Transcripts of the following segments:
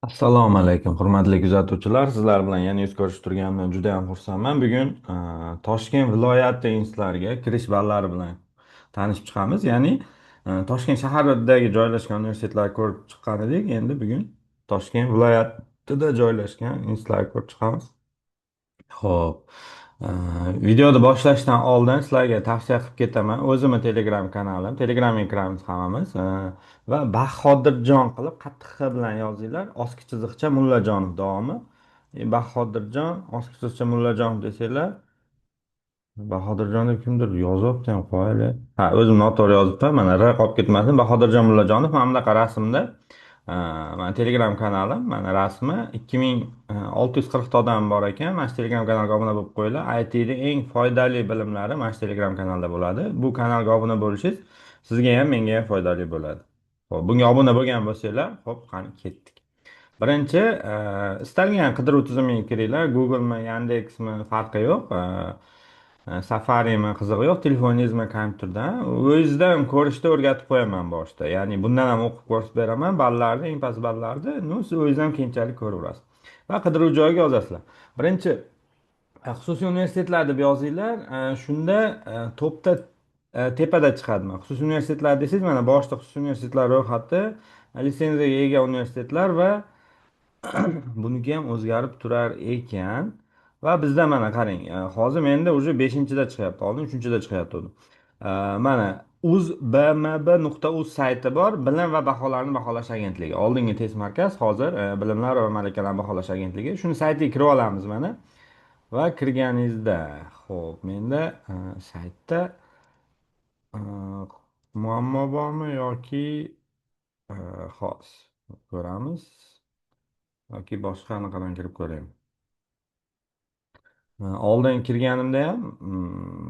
Assalomu alaykum, hurmatli kuzatuvchilar. Sizlar bilan yana yuz ko'rishib turganimdan juda ham xursandman. Bugun Toshkent viloyati institutlariga kirish ballari bilan tanishib chiqamiz. Ya'ni Toshkent shahridagi joylashgan universitetlarni ko'rib chiqqan edik. Endi bugun Toshkent viloyatida joylashgan institutlarni ko'rib chiqamiz. Xo'p. Videoni boshlashdan oldin sizlarga tavsiya qilib ketaman. O'zimni Telegram kanalim, Telegramga kiramiz hammamiz. Va Bahodirjon qilib qattiq X bilan yozinglar. Oski chiziqcha Mullajonov davomi. Bahodirjon oski chiziqcha Mullajonov desanglar, Bahodirjon deb kimdir yozyapti ham qo'yayli. Ha, o'zim noto'g'ri yozibman. Mana R qolib ketmasin. Bahodirjon Mullajonov mana bunaqa rasmda. Mana Telegram kanalim, mana rasmi 2640 ta odam bor ekan. Mana shu Telegram kanalga obuna bo'lib qo'yinglar. IT da eng foydali bilimlari mana shu Telegram kanalda bo'ladi. Bu kanalga obuna bo'lishingiz sizga ham, menga ham foydali bo'ladi. Xo'p, bunga obuna bo'lgan bo'lsanglar, xo'p, qani ketdik. Birinchi, istalgan qidiruv tizimiga kiringlar. Google'mi, Yandex'mi farqi yo'q. Safari'mi qizig'i yo'q, telefoningizmi, kompyuterdan. O'zingizdan ko'rishda o'rgatib qo'yaman boshida. Ya'ni bundan ham o'qib ko'rsatib beraman, ballarni, eng past ballarni, ну, siz o'zingiz ham keyinchalik ko'raverasiz. Va qidiruv joyiga yozasizlar. Birinchi xususiy universitetlar deb yozinglar, shunda topda tepada chiqadi. Mana xususiy universitetlar desangiz, mana boshida xususiy universitetlar ro'yxati, litsenziyaga ega universitetlar va buniki ham o'zgarib turar ekan. Va bizda mana qarang, hozir menda уже 5-da chiqyapti, oldin 3-da chiqyapti. Mana uzbmb.uz sayti bor, bilim va baholarni baholash agentligi. Oldingi test markaz, hozir bilimlar va malakalarni baholash agentligi. Shuni saytiga kirib olamiz mana. Va kirganingizda, xo'p, menda saytda muammo bormi yoki hozir ko'ramiz yoki boshqa anaqadan kirib ko'raymi? Oldin kirganimda ham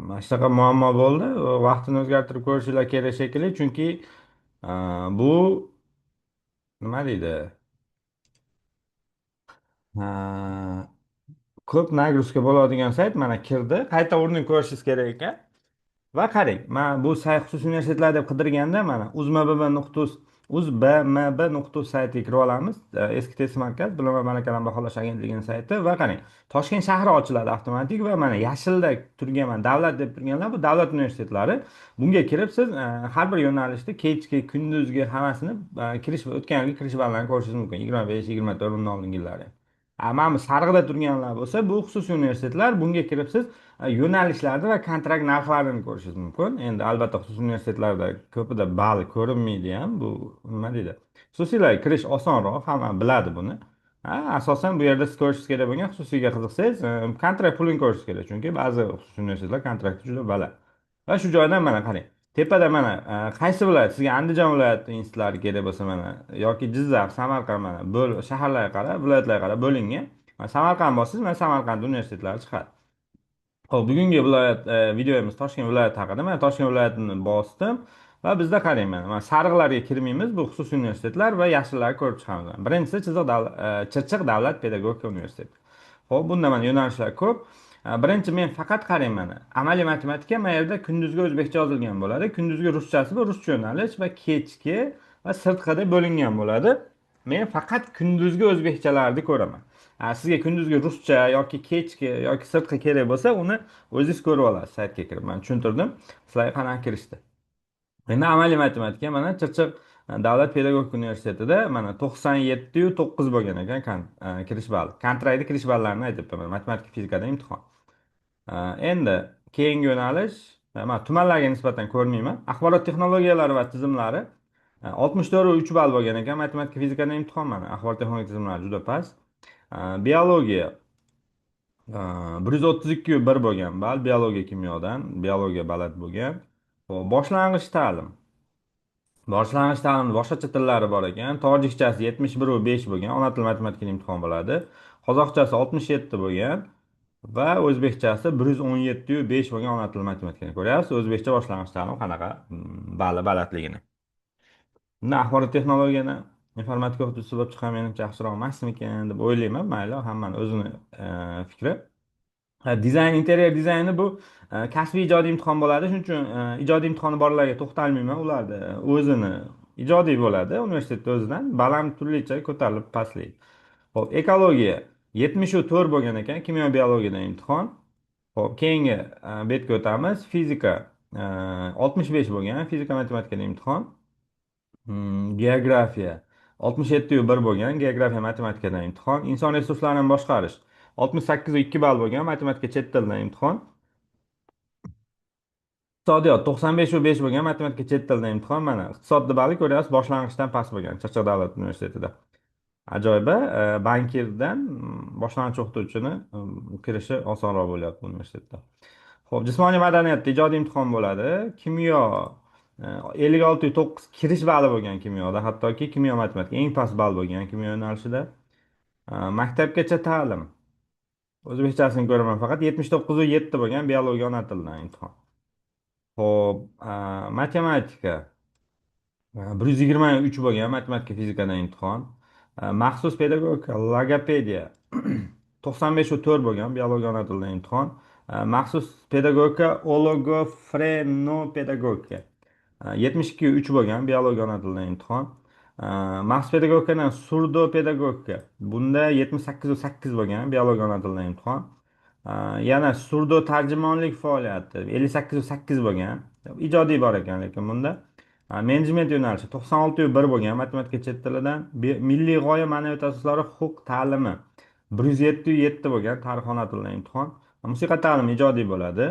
mana shunaqa muammo bo'ldi. Vaqtini o'zgartirib ko'rishinglar kerak shekilli, chunki bu nima deydi? Ko'p нагрузка bo'ladigan sayt mana kirdi. Qayta o'rnini ko'rishingiz kerak ekan. Va qarang, mana bu sayt xususiy universitetlar deb qidirganda mana uzmbb.uz uzbmb.uz saytiga kirib olamiz. Eski test markaz, bilim va malakalarni baholash agentligining sayti va qarang, Toshkent shahri ochiladi avtomatik va mana yashilda turgan mana davlat deb turganlar bu davlat universitetlari. Bunga kirib siz har bir yo'nalishda kechki, kunduzgi hammasini kirish va o'tgan yilgi kirish ballarini ko'rishingiz mumkin. 25, 24 undan oldingi yillari. Mana bu sarig'ida turganlar bo'lsa, bu xususiy universitetlar. Bunga kirib siz yo'nalishlarni va kontrakt narxlarini ko'rishingiz mumkin. Endi albatta xususiy universitetlarda ko'pida ball ko'rinmaydi ham, bu nima deydi? Xususiylarga kirish osonroq, hamma biladi buni. Ha, asosan bu yerda siz ko'rishingiz kerak bo'lgan xususiyga qiziqsangiz, kontrakt pulini ko'rishingiz kerak, chunki ba'zi xususiy universitetlar kontrakti juda baland. Va shu joydan mana qarang. Tepada mana qaysi viloyat sizga Andijon viloyati institutlari kerak bo'lsa mana yoki Jizzax, Samarqand mana bo'l shaharlarga qarab, viloyatlarga qarab bo'lingan. Mana Samarqand bo'lsangiz, mana Samarqand universitetlari chiqadi. Xo'p, bugungi viloyat videomiz Toshkent viloyati haqida. Mana Toshkent viloyatini bosdim va bizda qarang mana sariqlarga kirmaymiz, bu xususiy universitetlar va yashillarni ko'rib chiqamiz. Birinchisi Chirchiq davlat pedagogika universiteti. Xo'p, bunda mana yo'nalishlar ko'p. Birinchi men faqat qarang mana amaliy matematika mana yerda kunduzgi o'zbekcha yozilgan bo'ladi. Kunduzgi ruschasi bu ruscha yo'nalish va kechki va sirtqida bo'lingan bo'ladi. Men faqat kunduzgi o'zbekchalarni ko'raman. Sizga kunduzgi ruscha yoki kechki yoki sirtqi kerak bo'lsa, uni o'zingiz ko'rib olasiz saytga kirib. Men tushuntirdim. Sizlarga qanaqa kirishdi. Endi amaliy matematika mana Chirchiq davlat pedagogika universitetida mana 97,9 bo'lgan ekan kirish bali. Kontraktda kirish ballarini aytyapman. Matematika, fizikadan imtihon. Endi keyingi yo'nalish, man tumanlarga nisbatan ko'rmayman. Axborot texnologiyalari va tizimlari 64,3 ball bo'lgan ekan. Matematika, fizikadan imtihon mana. Axborot texnologiya tizimlari juda past. Biologiya 132,1 bo'lgan ball biologiya kimyodan, biologiya baland bo'lgan. Xo'p, boshlang'ich ta'lim. Boshlang'ich ta'limda boshqacha tillari bor ekan. Tojikchasi 71,5 bo'lgan, ona tili matematika imtihon bo'ladi. Qozoqchasi 67 bo'lgan va o'zbekchasi 117,5 bo'lgan ona tili matematikani ko'ryapsiz. O'zbekcha boshlang'ich ta'lim qanaqa bali balandligini. Bunda axborot texnologiyani informatika o'qituvchisi bo'lib chiqqan menimcha yaxshiroq emasmikan deb o'ylayman. Mayli, hammani o'zini fikri. Dizayn, interyer dizayni bu kasbiy ijodiy imtihon bo'ladi. Shuning uchun ijodiy imtihoni borlarga to'xtalmayman. Ularni o'zini Ijodiy bo'ladi universitetda o'zidan, ball ham turlicha ko'tarilib pastlaydi. Ho'p, ekologiya 74 bo'lgan ekan, kimyo biologiyadan imtihon. Ho'p, keyingi betga o'tamiz. Fizika 65 bo'lgan, fizika matematikadan imtihon. Geografiya 67,1 bo'lgan, geografiya matematikadan imtihon. Inson resurslarini boshqarish 68,2 ball bo'lgan, matematika chet tilidan imtihon. Iqtisodiyot 95,5 bo'lgan, matematika chet tilidan imtihon. Mana iqtisodni bali ko'ryapsiz, boshlang'ichdan past bo'lgan Chirchiq davlat universitetida. Ajoyib, bankirdan boshlang'ich o'qituvchini kirishi osonroq bo'lyapti universitetda. Xo'p, jismoniy madaniyatda ijodiy imtihon bo'ladi. Kimyo 56,9 kirish bali bo'lgan kimyoda, hattoki kimyo matematika eng past ball bo'lgan kimyo yo'nalishida. Maktabgacha ta'lim o'zbekchasini ko'raman faqat, 79,7 bo'lgan biologiya ona tilidan imtihon. Xo'p, matematika 123 bo'lgan, matematika fizikadan imtihon. Maxsus pedagogika, logopediya 95,4 bo'lgan, biologiya ona tilidan imtihon. Maxsus pedagogika, oligofrenopedagogika 72,3 bo'lgan, biologiya ona tilidan imtihon. Maxsus pedagogikadan surdopedagogika, bunda 78,8 bo'lgan, biologiya ona tilidan imtihon. Yana surdo tarjimonlik faoliyati 58,8 bo'lgan, ijodiy bor ekan lekin bunda. Menejment yo'nalishi 96,1 bo'lgan, matematika chet tilidan. Milliy g'oya, ma'naviyat asoslari, huquq ta'limi 107,7 bo'lgan, tarix ona tilidan imtihon. Musiqa ta'limi ijodiy bo'ladi.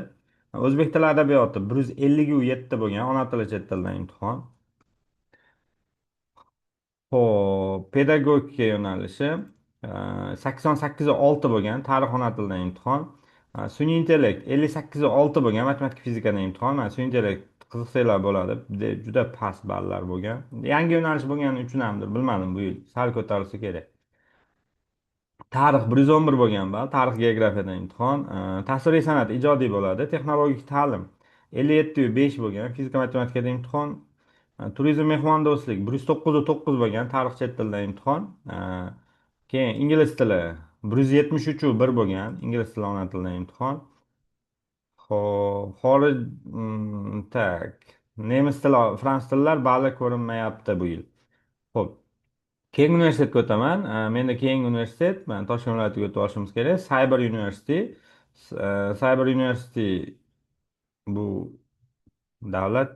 O'zbek tili adabiyoti 150,7 bo'lgan, ona tili chet tilidan imtihon. Xo'p, pedagogika yo'nalishi 88,6 bo'lgan, tarix ona tilidan imtihon. Sun'iy intellekt 58,6 bo'lgan, matematika fizikadan imtihon. Mana sun'iy intellekt qiziqsanglar bo'ladi. Juda past ballar bo'lgan. Yangi yo'nalish bo'lgani uchun hamdir, bilmadim, bu yil sal ko'tarilsa kerak. Tarix 111 bo'lgan ball, tarix geografiyadan imtihon. Tasviriy san'at ijodiy bo'ladi. Texnologik ta'lim 57,5 bo'lgan, fizika matematikadan imtihon. Turizm mehmondo'stlik 109,9 bo'lgan, tarix chet tilidan imtihon. Keyin ingliz tili 173,1 bo'lgan, ingliz tili ona tilidan imtihon. Xo'p, xorij, так, nemis tili, fransuz tillar bali ko'rinmayapti bu yil. Xo'p, keyingi universitetga o'taman. Menda keyingi universitet, mana Toshkent viloyatiga o'tib olishimiz kerak. Cyber University. Cyber University bu davlat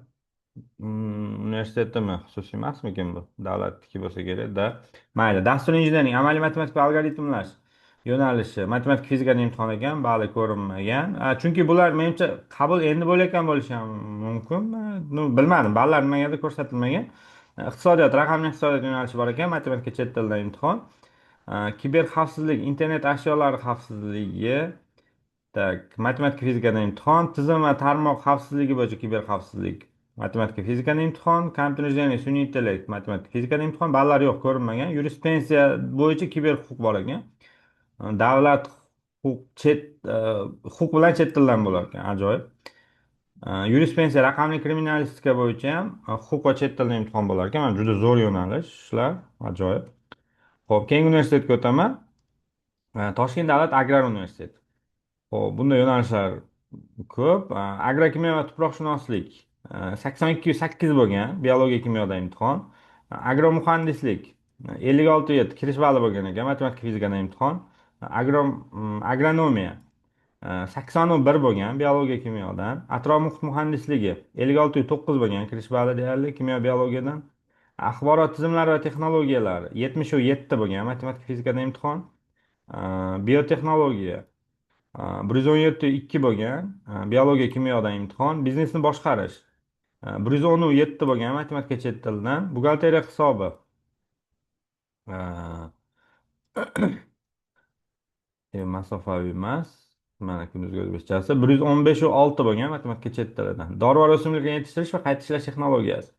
universitetimi, xususiy emasmikin bu? Davlatniki bo'lsa kerak da. Mayli, dastur injiniring, amaliy matematika va algoritmlash yo'nalishi, matematika fizikadan imtihon ekan, bali ko'rinmagan. Chunki bular menimcha qabul endi bo'layotgan bo'lishi ham mumkin. Ну, bilmadim, ballar nimagadir ko'rsatilmagan. Iqtisodiyot, raqamli iqtisodiyot yo'nalishi bor ekan, matematika chet tilidan imtihon. Kiber xavfsizlik, internet ashyolari xavfsizligi. Так, matematika fizikadan imtihon, tizim va tarmoq xavfsizligi bo'yicha kiber xavfsizlik, matematika fizikadan imtihon, kompyuter injiniring, sun'iy intellekt, matematika fizikadan imtihon, ballar yo'q, ko'rinmagan. Yurisprudensiya bo'yicha kiber huquq bor ekan. Davlat huquq chet huquq bilan chet tildan bo'lar ekan, ajoyib. Yurisprudensiya, raqamli kriminalistika bo'yicha ham huquq va chet tildan imtihon bo'lar ekan. Mana juda zo'r yo'nalish, shular ajoyib. Xo'p, keyingi universitetga o'taman. Toshkent davlat agrar universiteti. Xo'p, bunda yo'nalishlar ko'p. Agrokimyo va tuproqshunoslik 82,8 bo'lgan, biologiya kimyoda imtihon. Agromuhandislik 56,7 kirish bali bo'lgan ekan, matematika fizikadan imtihon. Agronomiya 81 bo'lgan, biologiya kimyodan. Atrof muhit muhandisligi 56,9 bo'lgan, kirish bali deyarli kimyo biologiyadan. Axborot tizimlari va texnologiyalari 77 bo'lgan, matematika fizikadan imtihon. Biotexnologiya 117,2 bo'lgan, biologiya kimyodan imtihon. Biznesni boshqarish 110,7 bo'lgan, matematika chet tilidan. Buxgalteriya hisobi masofaviy emas, mana kunduzgi o'zbekchasi 115,6 bo'lgan, matematika chet tilidan. Dorivor o'simliklarni yetishtirish va qayta ishlash texnologiyasi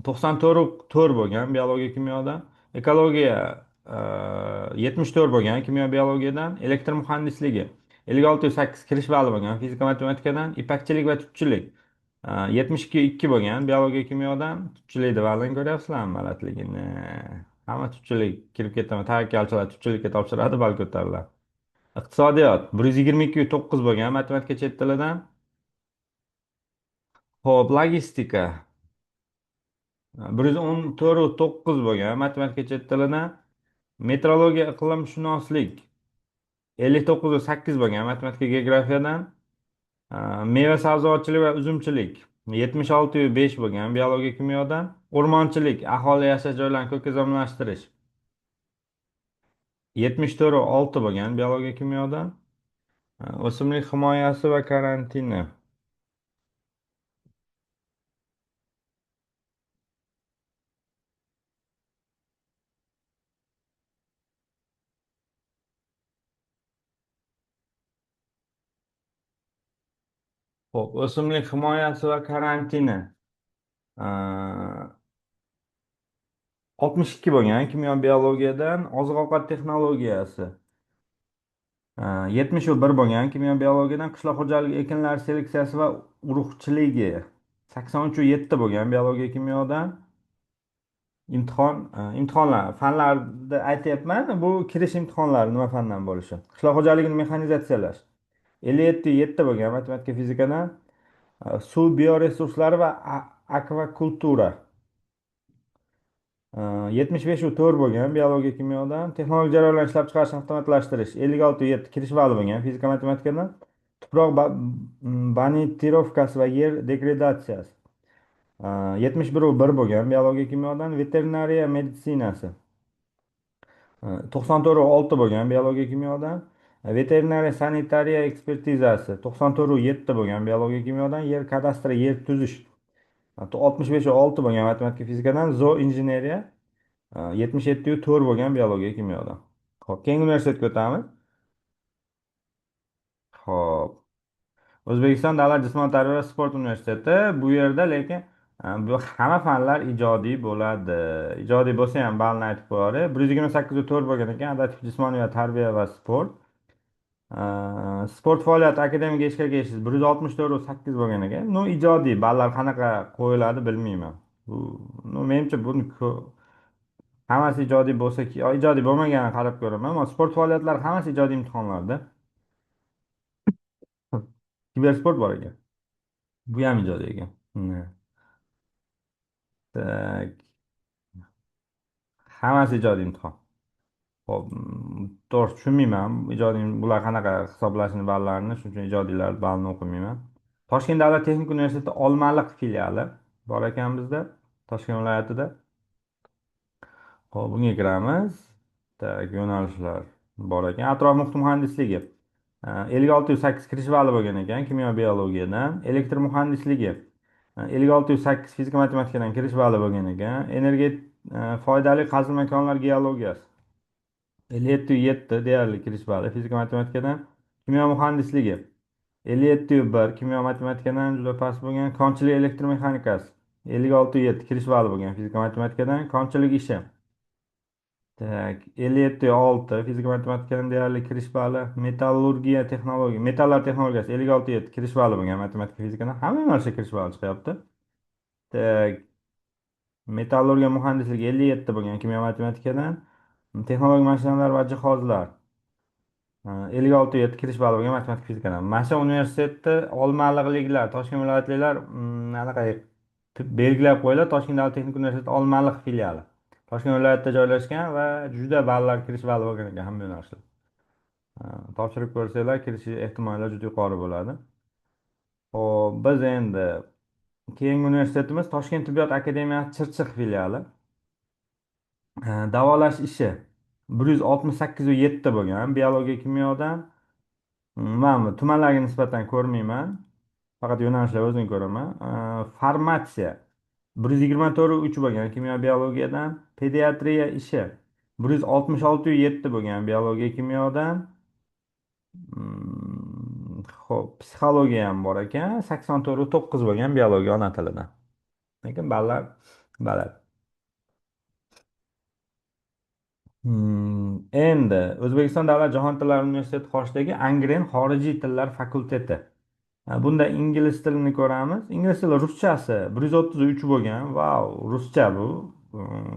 94,4 bo'lgan, biologiya kimyodan. Ekologiya 74 bo'lgan, kimyo biologiyadan. Elektr muhandisligi 56,8 kirish bali bo'lgan, fizika matematikadan. Ipakchilik va tutchilik 72,2 bo'lgan, biologiya kimyodan. Tutchilikni balini ko'ryapsizlarmi balandligini? Hamma tutchilik kirib ketaman, tavakkalchilar tutchilikka topshiradi, bal ko'tariladi. Iqtisodiyot 122,9 bo'lgan, matematika chet tilidan. Xo'p, logistika 114,9 bo'lgan matematika chet tilidan. Meteorologiya iqlimshunoslik 59,8 bo'lgan matematika geografiyadan. Meva sabzavotchilik va uzumchilik 76,5 bo'lgan biologiya kimyodan. O'rmonchilik, aholi yashash joylarini ko'kazorlashtirish 74,6 bo'lgan biologiya kimyodan. O'simlik himoyasi va karantini. Xo'p, o'simlik himoyasi va karantini 62 bo'lgan kimyo biologiyadan. Oziq-ovqat texnologiyasi 71 bo'lgan kimyo biologiyadan. Qishloq xo'jaligi ekinlari seleksiyasi va urug'chiligi 83,7 bo'lgan biologiya kimyodan. Imtihonlar, fanlarni aytyapman, bu kirish imtihonlari nima fandan bo'lishi. Qishloq xo'jaligini mexanizatsiyalash 57,7 bo'lgan matematika fizikadan. Suv bioresurslari va akvakultura 75,4 bo'lgan biologiya kimyodan. Texnologik jarayonlarni ishlab chiqarishni avtomatlashtirish 56,7 kirish bali bo'lgan fizika matematikadan. Tuproq bonitirovkasi va yer degradatsiyasi 71,1 bo'lgan biologiya kimyodan. Veterinariya meditsinasi 94,6 bo'lgan biologiya kimyodan. Veterinariya sanitariya ekspertizasi 94,7 bo'lgan biologiya kimyodan. Yer kadastri, yer tuzish 65,6 bo'lgan matematika fizikadan. Zooinjeneriya 77,4 bo'lgan biologiya kimyodan. Xo'p, keyingi universitetga o'tamiz. Xo'p. O'zbekiston davlat jismoniy tarbiya va sport universiteti. Bu yerda lekin bu hamma fanlar ijodiy bo'ladi. Ijodiy bo'lsa ham ballni aytib qo'yari. 128,4 bo'lgan ekan adaptiv jismoniy va tarbiya va sport. Sport faoliyati akademik ishga kelishingiz 164,8 bo'lgan ekan. Ну, ijodiy ballar qanaqa qo'yiladi bilmayman. Bu, ну, menimcha buni hammasi ijodiy bo'lsa, ijodiy bo'lmaganini qarab ko'raman. Ammo sport faoliyatlari hammasi ijodiy imtihonlarda. Kibersport bor ekan. Bu ham ijodiy ekan. Так. Hammasi ijodiy imtihon. Xo'p, to'g'ri tushunmayman. Ijodiy bular qanaqa hisoblashini ballarini, shuning uchun ijodiylar ballini o'qimayman. Toshkent davlat texnika universiteti Olmaliq filiali bor ekan bizda, Toshkent viloyatida. Xo'p, bunga kiramiz. Так, yo'nalishlar bor ekan. Atrof muhit muhandisligi 56,8 kirish bali bo'lgan ekan kimyo biologiyadan. Elektr muhandisligi 56,8 fizika matematikadan kirish bali bo'lgan ekan. Energet foydali qazilma konlar geologiyasi 57,7 deyarli kirish bali fizika matematikadan. Kimyo muhandisligi 57,1 kimyo matematikadan juda past bo'lgan. Konchilik elektr mexanikasi 56,7 kirish bali bo'lgan fizika matematikadan. Konchilik ishi так 57,6 fizika matematikadan deyarli kirish bali. Metallurgiya texnologiya, metallar texnologiyasi 56,7 kirish bali bo'lgan matematika fizikadan. Hamma yo'nalishda kirish bali chiqyapti. Так, metallurgiya muhandisligi 57 bo'lgan kimyo matematikadan. Texnologik mashinalar va jihozlar 56,7 kirish bali bo'lgan matematika fizikadan. Mana shu universitetda olmaliqliklar, Toshkent viloyatliklar anaqa belgilab qo'yinglar. Toshkent davlat texnika universiteti Olmaliq filiali. Toshkent viloyatida joylashgan va juda ballar kirish bali bo'lgan ekan hamma yo'nalishlar. Topshirib ko'rsanglar, kirish ehtimoli juda yuqori bo'ladi. Xo'p, biz endi keyingi universitetimiz Toshkent tibbiyot akademiyasi Chirchiq filiali. Davolash ishi 168,7 bo'lgan biologiya kimyodan. Man tumanlarga nisbatan ko'rmayman. Faqat yo'nalishlar o'zini ko'raman. Farmatsiya 124,3 bo'lgan kimyo biologiyadan. Pediatriya ishi 166,7 bo'lgan biologiya kimyodan. Xo'p, psixologiya ham bor ekan, 84,9 bo'lgan biologiya ona tilidan. Lekin ballar baland. Endi O'zbekiston davlat jahon tillari universiteti qoshidagi Angren xorijiy tillar fakulteti. Bunda ingliz tilini ko'ramiz. Ingliz tili ruschasi 133 bo'lgan. Vau, ruscha bu.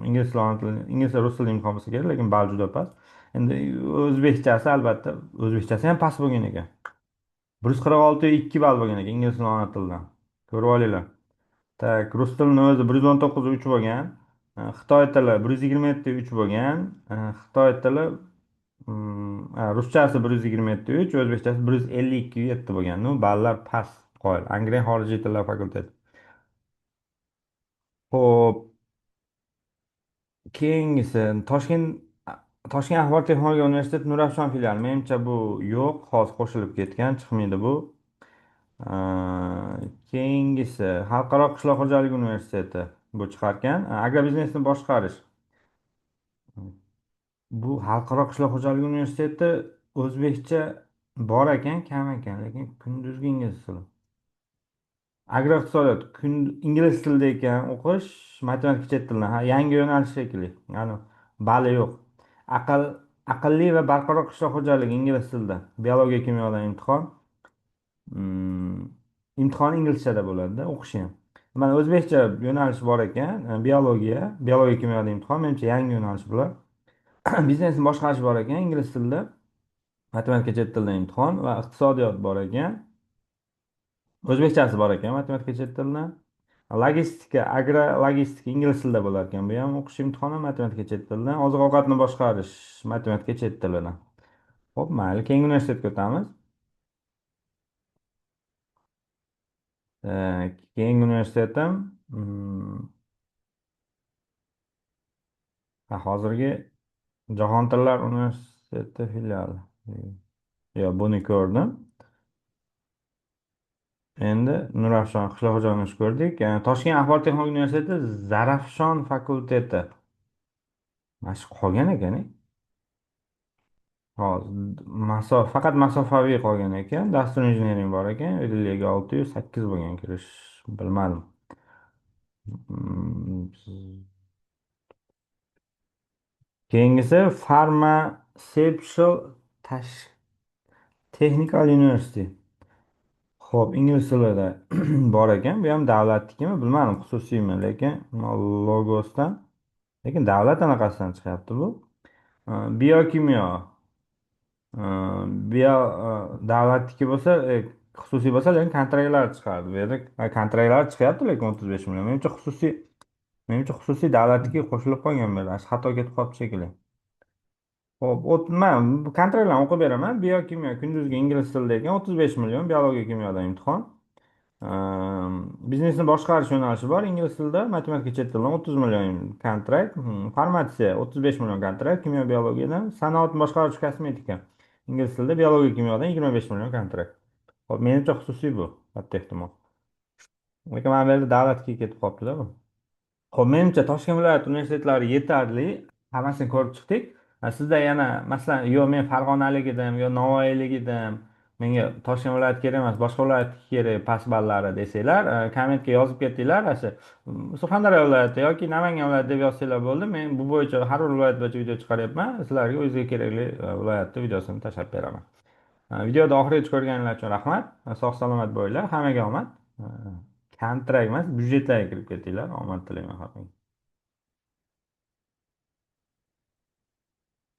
Ingliz tili, ona tili, ingliz tili rus tilida imtihon bo'lsa kerak, lekin ball juda past. Endi o'zbekchasi albatta, o'zbekchasi ham past bo'lgan ekan. 146,2 ball bo'lgan ekan ingliz tili ona tilidan. Ko'rib olinglar. Так, rus tilini o'zi 119,3 bo'lgan. Xitoy tili 127,3 bo'lgan. Xitoy tili ruschasi 127,3, o'zbekchasi 152,7 bo'lgan. Ну, ballar past qoyil. Angren xorijiy tillar fakulteti. Xo'p, keyingisi Toshkent axborot texnologiya universiteti Nurafshon filiali. Menimcha bu yo'q, hozir qo'shilib ketgan, chiqmaydi bu. Keyingisi Xalqaro qishloq xo'jaligi universiteti, bu chiqarkan. Agrobiznesni boshqarish. Bu Xalqaro qishloq xo'jaligi universiteti o'zbekcha bor ekan, kam ekan, lekin kunduzgi ingliz tili. Agroiqtisodiyot kun ingliz tilida ekan o'qish, matematika chet tilidan. Ha, yangi yo'nalish shekilli. Ya'ni bali yo'q. Aqlli va barqaror qishloq xo'jaligi ingliz tilida. Biologiya, kimyodan imtihon. Imtihon inglizchada bo'ladi-da, o'qishi ham. Mana o'zbekcha yo'nalish bor ekan, biologiya, biologiya kimyodan imtihon, menimcha yangi yo'nalish bular. Biznesni boshqarish bor ekan ingliz tilida. Matematika chet tilidan imtihon va iqtisodiyot bor ekan. O'zbekchasi bor ekan matematika chet tilidan. Logistika, agrologistika ingliz tilida bo'lar ekan. Bu ham o'qish imtihoni matematika chet tilidan. Oziq-ovqatni boshqarish matematika chet tilidan. Xo'p, mayli, keyingi universitetga o'tamiz. Keyingi universitetim hozirgi Jahon tillar universiteti filiali. Yo'q, buni ko'rdim. Endi Nurafshon qishloq xo'jaligini ko'rdik. Toshkent axborot texnologiya universiteti Zarafshon fakulteti. Mana shu qolgan ekan. Hozir faqat masofaviy qolgan ekan. Dastur injiniring bor ekan. 50 608 bo'lgan kirish, bilmadim. Keyingisi Pharmaceutical Technical University. Xo'p, ingliz tilida bor ekan. Bu ham davlatnikimi, bilmadim, xususiymi, lekin logosidan, lekin davlat anaqasidan chiqyapti bu. Biokimyo. Bio davlatniki bo'lsa, xususiy bo'lsa, lekin kontraktlar chiqardi. Bu yerda kontraktlar chiqyapti, lekin 35 million. Menimcha xususiy davlatniki qo'shilib qolgan bu yerda. Xato ketib qolibdi shekilli. Xo'p, man bu kontraktlarni o'qib beraman. Biokimyo kunduzgi ingliz tilida ekan, 35 million, biologiya kimyodan imtihon. Biznesni boshqarish yo'nalishi bor ingliz tilida, matematika chet tilidan 30 million kontrakt, farmatsiya 35 million kontrakt, kimyo biologiyadan, sanoatni boshqaruvchi kosmetika ingliz tilida, biologiya kimyodan 25 million kontrakt. Xo'p, menimcha xususiy bu, katta ehtimol. Lekin mana bu yerda davlatga ketib qolibdi-da bu. Xo'p, menimcha Toshkent viloyat universitetlari yetarli, hammasini ko'rib chiqdik. Sizda yana masalan, yo men Farg'onalik edim, yo Navoiylik edim, menga Toshkent viloyati kerak emas, boshqa viloyat kerak past ballari desanglar, kommentga yozib ketinglar. Ana shu Surxondaryo viloyati yoki Namangan viloyati deb yozsanglar bo'ldi. Men bu bo'yicha har bir viloyat bo'yicha video chiqaryapman. Sizlarga o'zingizga kerakli viloyatni videosini tashlab beraman. Videoda oxirigacha ko'rganlar uchun rahmat. Sog' salomat bo'linglar. Hammaga omad. Kontrakt emas, byudjetlarga kirib ketinglar. Omad tilayman hammaga.